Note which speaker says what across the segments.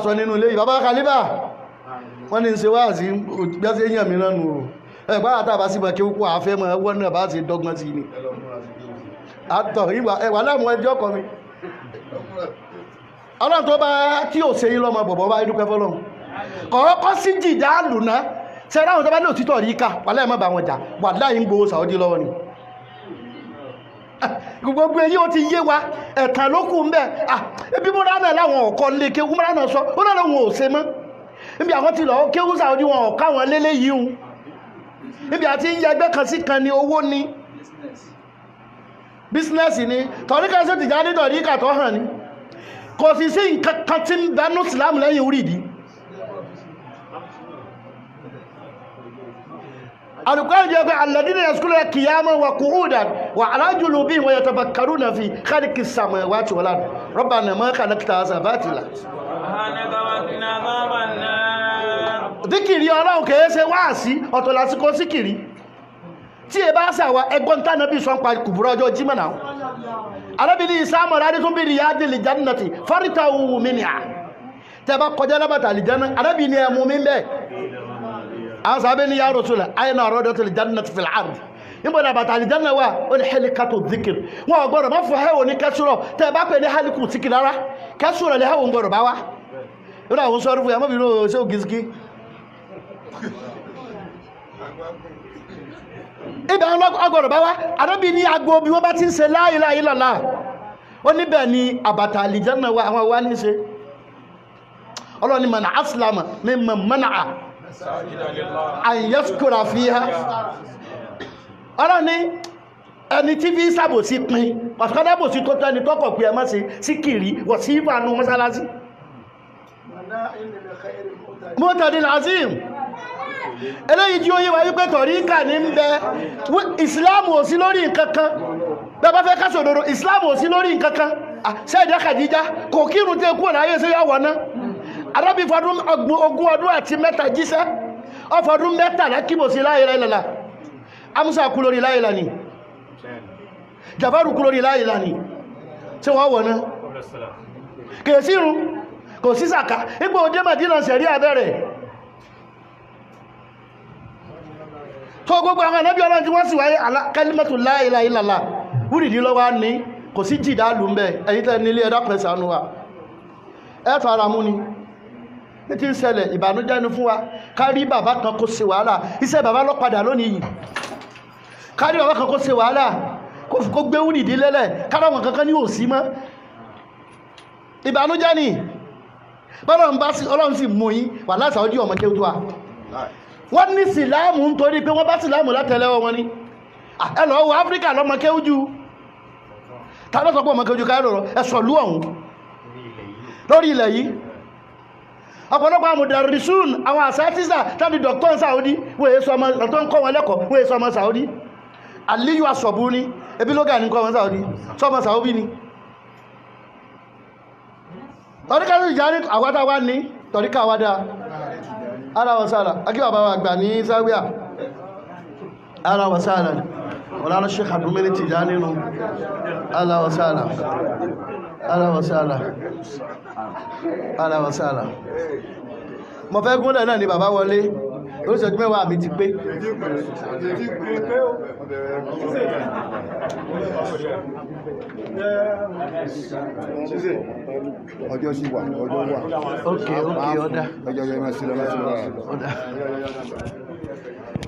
Speaker 1: Sọ nínú ilé yìí, bàbá Khalifa, wọ́n ní ń ṣe wáàsí gbẹ́sẹ̀ yàn mí lọ́nu o. Ẹ̀gbá àtàbà sí mọ̀ kí ó kó àfẹ́ mọ̀ ẹwọ́n náà bá ti dọ́gbọ́n sí ni àtọ̀ ìwà ẹwà láàmú ẹjọ́ kọ mi. Ọlọ́run tó bá tí ò ṣe yín lọ́mọ bọ̀bọ̀ bá dúpẹ́ fọlọ́run kọ̀ọ́kọ́ sí jìdá lùnà ṣe ráwọn tó bá ní òtítọ́ rí ká wà láì má bá wọn jà, wà láì ń gbowó Saudi lọ́wọ́ ni. Gbogbo èyí ó ti yé wa, ẹ̀tàn ló kù ń bẹ̀. Ebi múra náà láwọn ọ̀kọ́ lé kéwú, múra náà sọ ó náà lóun ò ṣe mọ́ níbi àwọn ti lọ kéwú Saudi, wọn ọ̀ká wọn lélé yìí hun níbi àti ń yẹgbẹ́ kan sí kan ní owó ní business ni. Tọ̀ríkà sí Tìjàní, tọ̀ríkà tó hàn ní kò sì sí nǹkan kan tí ń bẹnu Islam lẹ́yìn orí ìdí. Alùkọ́rùn jẹ́ pé alladhina yazkuruna qiyaman wa qu'udan wa ala junubihim wa yatafakkaruna fi khalqis samawati wal ard rabbana ma khalaqta hadha batila.
Speaker 2: سبحانك وقنا عذاب النار.
Speaker 1: Díkìrí Ọlọ́run kìí ṣe wáàsí, ọ̀tọ̀ lásìkò síkìrí tí ẹ bá sàwà ẹgbọ́n tánàbí sọ ń pa kùbùrọ̀ ọjọ́ jímọ̀ náà. Arábìnrin ìsámọ̀rá ní tún bí riyadi lìjánàtì fáríta òwú mi ni à tẹ bá kọjá lábàtà àlìjánà, arábìnrin ẹmú mi bẹ́ẹ̀. Àwọn sábẹ́ ní ya Rasulullah, ayna radatu lìjánàtì fil ard, níbo ni àbàtà àlìjánà wà? Ó ní helikatu dhikr. Wọn ò gbọdọ̀ má fọ hẹ́wò ní kẹsùrọ̀ tẹ bá pè ní heliku síkìrì rárá, kẹsùrọ̀ lè hẹ́wò ń gbọdọ̀ bá wá. Ìrọ̀ àwọn sọ́ọ́rù fún yà mọ́bìnrin ṣé ògìsíkì ibẹ̀ ọgọ̀rọ̀ bá wá. Àdóbi ní agbo bí wọ́n bá ti ń ṣe la ilaha illallah, ó níbẹ̀ ni àbàtà àlìjánà wa àwọn wá ní ṣe. Ọlọ́ni man aslama mimman mana'a an yaskura fiha. Ọlọ́ni ẹni tí fi sàbòsí pin ọ̀sọ́dábòsí tó tẹ́ni tọ́kọ̀ pé ẹ má ṣe síkìrí wọ̀ sí ìfànú mọ́sálásí mọ́tàdín azim. Eléyìí jí ó yé wa wípé tọ̀ríkà ní ń bẹ, ìsìláàmù ò sí lórí nǹkankan. Bẹ́ẹ̀ bá fẹ́ ká sòdodo, ìsìláàmù ò sí lórí nǹkankan. Sẹ́ẹ̀dá Khadija kò kírun tẹ́ kúrò láyé, ṣe yà wọ̀ná? Arábí fọdún 33 jíṣẹ́, ọfọdún 13 kíbò sí la ilaha illallah. Amúsà kú lórí la ilaha ni, Jàbárù kú lórí la ilaha ni, ṣé wọ́n wọ̀ná? Kò sí irun, kò sí sàká. Ipò òdé Màdínà sẹ̀rí abẹ́rẹ̀ tó gbogbo àwọn ànábì Ọlọ́run tí wọ́n sì wáyé kalimatu la ilaha illallah wúrìdí lọ́wọ́ ní kò sí jìdá lù ń bẹ. Ẹ̀yin tẹ́ nílé ẹ̀dá pẹ̀sánú wa ẹ fara mú ni ní tí ń ṣẹlẹ̀. Ìbànújẹ́ ni fún wa kárí bàbá kan kó ṣe wàhálà, iṣẹ́ bàbá ló padà lónìí yìí. Kárí bàbá kan kó ṣe wàhálà kó gbé wúrìdí lélẹ̀, káráwọn kankan ní òsí mọ́, ìbànújẹ́ ni. Bọ́lọ́run bá sí, Ọlọ́run sì mú yín wà láti ọmọ kéwú tó wa. Wọ́n ní síláàmù nítorí pé wọ́n bá síláàmù látẹ̀lẹ́wọ́ wọn ni. Ẹ lọ wo Áfíríkà lọ́mọ kéwú jù, ta ló sọ pé ọmọ kéwú jù káyọ̀ lọ? Ẹ sọ̀lú ọ̀hún lórí ilẹ̀ yìí. Ọ̀pọ̀lọpọ̀ àwọn mùdàrísùn, àwọn àsátísà tàbí dọ̀ktọ́n Saudi, wọ́n èé sọ ọmọ tó ń kọ́ wọn lẹ́kọ̀ọ́, wọ́n èé sọ ọmọ Saudi. Aliyu asọ̀bù ní ebi lóga ní kọ́ wọn Saudi, sọmọ Saudi ni. Tọ́ríkà sí ìjà ní àwátá wá ní tọ́ríkà wá dáa. Ara wọn sára akí bàbá wa gbà ní sáwíà, ara wọn sára ọ̀lànà Sheikh Abdulmini Tijani nínú, ara wọn sára, ara wọn sára, ara wọn sára. Mo fẹ́ gúnlẹ̀ náà ni bàbá wọlé oríṣẹ́jú 10 mi ti pé.
Speaker 3: Ọjọ́ sí wà, ọjọ́ wà.
Speaker 1: Ok, ok, ọ̀dà.
Speaker 3: Ọjọ́ yẹn máa sí lọ, máa sí lọ.
Speaker 1: Ọ̀dà.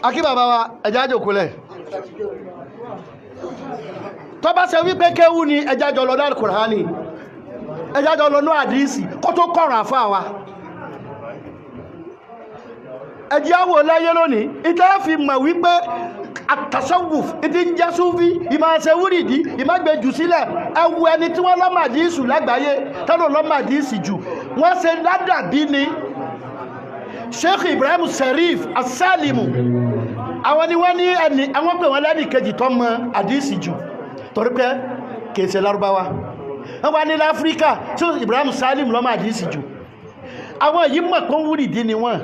Speaker 1: Akí bàbá wa ẹja jòkólẹ̀ tó bá ṣe wípé kéwú ni ẹja jọ lọ náà Kùránì, ẹja jọ lọ ní àdíìsì kó tó kọ̀rọ̀ àfáà wa. Ẹjẹ́ àwò láyé lónìí ìtẹ́ fi mọ̀ wípé àtàṣọ́wùf ìdí ń jẹ́ súfí, ìmáṣe wúrìdí, ìmágbèjù sílẹ̀. Ẹwu ẹni tí wọ́n lọ́màdíìsù lágbàáyé tọ́lọ̀ lọ́màdíìsì jù wọ́n ṣe ládàbí ni Sheikh Ibrahim Serif Asalimu. Àwọn ni wọ́n ní ẹni àwọn pè wọ́n lẹ́nì kejì tó mọ àdíìsì jù torí pé kìí ṣe Lárúbáwá. Wọ́n wá ní láfíríkà tí Ibrahim Salim lọ́màdíìsì jù. Àwọn yìí mọ̀ pé wúrìdí ni wọ́n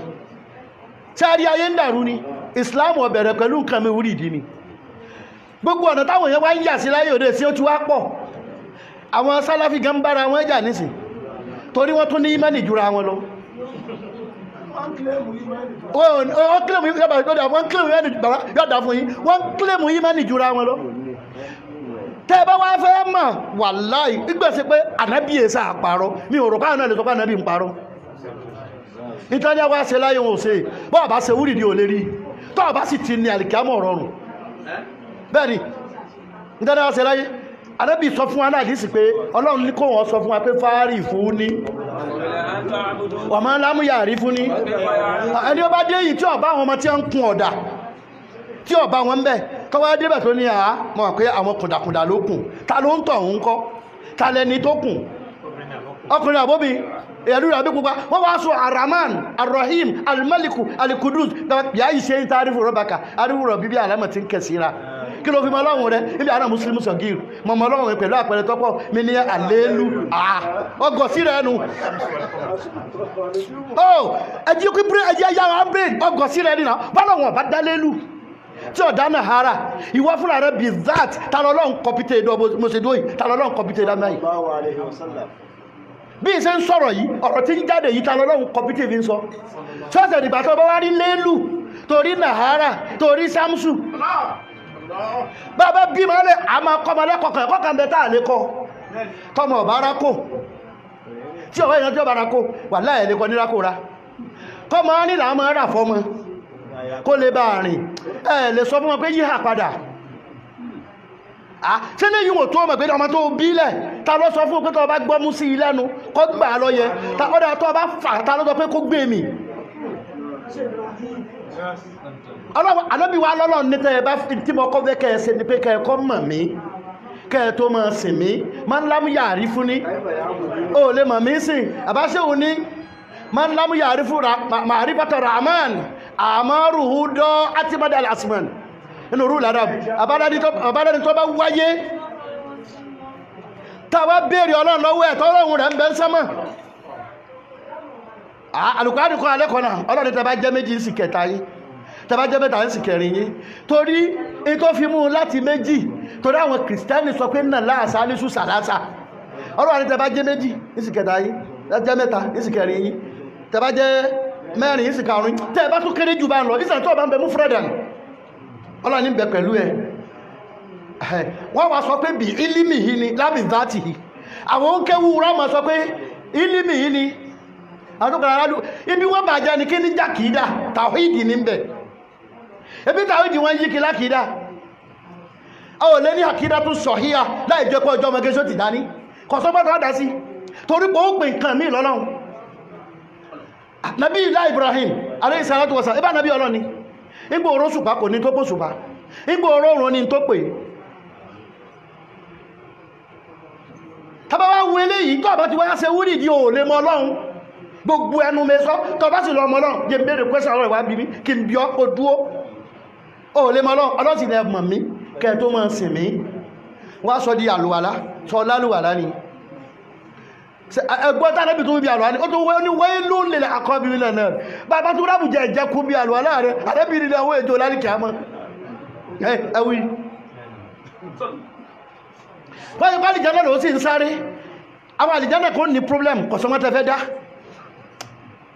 Speaker 1: sáré ayé ń dàrú ni. Islam ó bẹ̀rẹ̀ pẹ̀lú nǹkan mi, wúrìdí ni. Gbogbo ọ̀nà táwọn èèyàn wá ń yà sí láyé òde sí ó ti wá pọ̀. Àwọn sálàfí gan bára wọn jà nísìn. Torí wọ́n tún ní ìmánì jura wọn lọ. Wọ́n kílèmù ìmánì yọ̀dà fún yín, wọ́n kílèmù ìmánì jura wọn lọ. Tẹ́ ẹ bá wá fẹ́ mọ̀, wàláì ìgbésẹ̀ pé ànábì èsà àpárọ̀, mi ò rò káwọn náà lè sọ pé ànábì ń parọ́. Nítorí wá ṣe láyé wọn ò ṣe bọ́ọ̀ bá ṣe wúrìdì ò lè rí, tọ́ọ̀ bá sì ti ní àlìkámọ̀ rọrùn. Bẹ́ẹ̀ ni nítorí wá ṣe láyé, ànábì sọ fún wa náà dísì pé Ọlọ́run ní kó wọn sọ fún wa pé fáárì fún ní wà máa lámúyà rí fún ní ẹni ó bá dé yìí tí ọba àwọn ọmọ tí ó ń kun ọ̀dà tí ọba wọn ń bẹ̀ tọ́wọ́ débẹ̀ tó ní àá mọ̀ pé àwọn kùndàkùndà ló kùn, ta ló ń tọ̀ ń kọ́, ta lẹni tó kùn, ọkùnrin àbóbi ìyàdú rẹ̀ pupa. Wọ́n wá sọ Araman, Arahim, Alimaliku, Alikudus, yà á ṣe ń ta arífò rọ́bàkà arífò rọ̀ bíbí àlámọ̀ tí ń kẹsì ra. Kí ló fi mọ Ọlọ́run rẹ níbi àná mùsùlùmí sọ̀gìrì mọ̀ mọ́ Ọlọ́run rẹ pẹ̀lú àpẹẹrẹ tọ́pọ̀ mi ní àlélu ọgọ̀ sí rẹ nu. Ó ẹjí kí ẹjí ẹyá wa brain ọgọ̀ sí rẹ nínú bọ́lá wọn bá dá lélu tí ọ̀dá náà hara ìwọ fúnra rẹ bí that ta lọ́lọ́run kọ̀pítẹ́ ìdọ́ mọ̀ṣẹ́dọ́ yìí, ta lọ́lọ́run kọ̀pítẹ́ ìdá náà yìí bí i ṣe ń sọ̀rọ̀ yìí, ọ̀rọ̀ tí ń jáde yìí, ta lọ́lọ́run kọ̀pítẹ́ fi ń sọ ṣọ́ọ̀ṣẹ̀ ìgbà tó bá wá rí lélu torí nàhárà torí sámsù bàbá bí ma lẹ́ àmà kọmọ lẹ́kọ̀ọ́kàn ẹ̀kọ́kàn bẹ táà lè kọ tọmọ ọ̀bá rákò tí ọ̀wọ́ ìrántí ọ̀bá rákò wà láì lè kọ ní rákò ra kọmọ ní là máa rà fọmọ kó lè bá rìn. Ẹ lè sọ fún wọn pé yíhà padà ṣé ní yíwò tó ọmọ pé ọmọ tó bílẹ̀, ta ló sọ fún pé tó bá gbọ́mú sí i lẹ́nu kó gbà lọ yẹ ọ̀dà tó bá fà, ta ló sọ pé kó gbé mi? Ọlọ́wọ́ ànábì wa lọ́lọ́ ní tẹ́ ẹ bá tí mo kọ́ fẹ́ kẹ́ ẹ ṣe ni pé kẹ́ ẹ kọ́ mọ̀ mí kẹ́ ẹ tó mọ̀ sìn mí. Máa ń lámú yàrí fún ní o lè mọ̀ mí sìn àbáṣe òun ní máa ń lámú yàrí fún màrí bàtà rahman àmọ́rùhù dọ́ àtibádà alásìmọ̀n nínú rú lára àbádáni tó bá wáyé táwa béèrè Ọlọ́run lọ́wọ́ ẹ̀ tọ́lọ́run rẹ̀ ń bẹ ń sánmọ̀. Àlùkùránì kọ́ alẹ́ kan náà, Ọlọ́run tẹ́ bá jẹ́ méjì ń sì kẹta yín, tẹ́ bá jẹ́ mẹ́ta ń sì kẹrin yín, torí in tó fi mú un láti méjì, torí àwọn kìrìsìtẹ́nì sọ pé náà láàṣà ní sùsà láṣà. Ọlọ́run tẹ́ bá jẹ́ méjì ń sì kẹta yín, tẹ́ bá jẹ́ mẹ́ta ń sì kẹrin yín, tẹ́ bá jẹ́ mẹ́rin ń sì karùn-ún, tẹ́ bá tún kéré jù bá ń lọ ìsàn tó bá ń bẹ mú fúrẹ́dàn, Ọlọ́run ní bẹ pẹ̀lú ẹ. Wọ́n wá sọ pé bí ilimi yìí ni lábì záàtì yìí, àwọn oúnkẹ́wù rámọ̀ sọ pé ilimi yìí ni àtúkàrà aládù ibi wọ́n bàjẹ́ ní kí ní jákìídà tàwídì ní bẹ̀ ebi tàwídì wọ́n yí kí lákìídà. A ò lé ní àkídà tún sọ̀híyà láì jẹ́ pé ọjọ́ ọmọge só ti dání kọ̀sọ́gbọ́n dá sí torí pé ó pè nǹkan mí lọ́lọ́run. Nàbí ilá Ibrahim alayhi salatu wa salam, ibà nàbí ọlọ́ni igbó oró sùpá kò ní tó pò sùpá, igbó oró òrùn ní tó pè. Tàbá wá wo eléyìí tó àbá ti wá ṣe wúrìdì ò lè mọ Ọlọ́run gbogbo ẹnu mi sọ tó bá sì lọ ọmọ Ọlọ́run jẹ́ bèèrè kwẹ́sàn ọ̀rọ̀ ìwà bíbí kí n bí ọ́ kó dúó ó lè mọ Ọlọ́run. Ọlọ́run sì lẹ mọ̀ mí kẹ́ tó mọ̀ sìn mí. Wọ́n sọ di àlùwàlá sọ lálùwàlá ni ẹgbọ́n tá lẹ́bi tó bí àlùwàlá ni ó tó wọ́n ní wọ́n ló lè àkọ́bí nílẹ̀ náà bàbá tó rábùjẹ ìjẹkú bí àlùwàlá rẹ̀ àdẹ́bí nílẹ̀ owó ètò lálìkẹ́ àmọ́ ẹwí wọ́n yí pálí jẹ́ ló sì ń sáré. Àwọn àlìjánà kò ní problem, kọ̀sọ́mọ́ tẹ́fẹ́ dá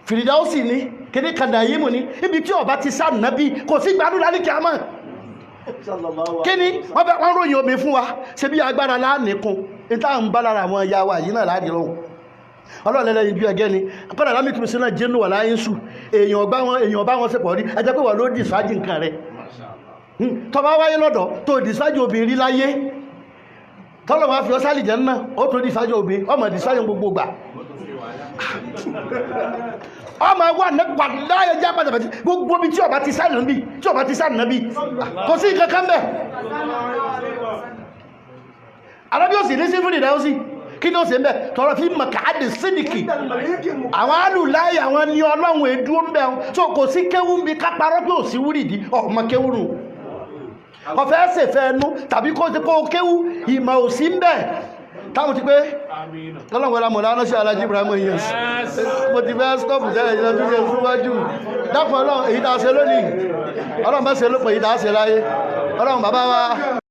Speaker 1: fìdídáwọ́sì ní kíní kàdàyímù ní ibi tí ọba ti sá nàbí kò sí gbádùn lálìkẹ́ àmọ́. Kíní wọ́n fẹ́ wọ́n ròyìn omi fún wa ṣe bí agbára láàníkun ìta ń bá lára àwọn ìyá wa yìí náà láàdì lọ́hùn. Ọlọ́ọ̀lẹ́lẹ́ ibi ẹgẹ́ ni kọ́nà lámìtìmí sínú jẹ́nu wà láyé ń sù èèyàn ọba wọn èèyàn ọba wọn sẹpọ̀ rí ẹjẹ́ pé wà ló dì sáájì nǹkan rẹ̀ tó bá wáyé lọ́dọ̀ tó dì sáájì obìnrin láyé tọ́lọ̀ wá fi ọ́ sálì jẹ́ náà ó tó dì sáájì obìnrin ọmọ dì sáájì gbogbo gbà ọmọ wà nípa láyé jẹ́ pàtàkì gbogbo bí tí ọba ti sáà nàbí tí ọba ti sáà nàbí kò sí nǹkan kan bẹ́ẹ̀. Arábí òsì ní sífìrì náà ó sì kí ni ó sì ń bẹ̀ tọrọ fi mọ̀káàdì sídìkì àwọn alùláyè àwọn ní Ọlọ́run èdú ń bẹ̀ wọn so kò sí kéwú ń bi káparọ́ pé ò sí wúrìdì ọmọ kéwú nù ọ̀fẹ́ ṣèfẹ́ ẹnu tàbí kó kéwú ìmọ̀ ò sí ń bẹ̀ táwọn ti pé ọlọ́run wọlé amọ̀lá ránṣẹ́ Alájí Ibrahim Inyas mo ti fẹ́ stọ́ọ̀pù tẹ́lẹ̀ ìjọba tó ṣe síwájú dákun Ọlọ́run èyí tá a ṣe lónìí Ọlọ́run bá ṣe lópin èyí tá a ṣe láyé Ọlọ́run bàbá wa.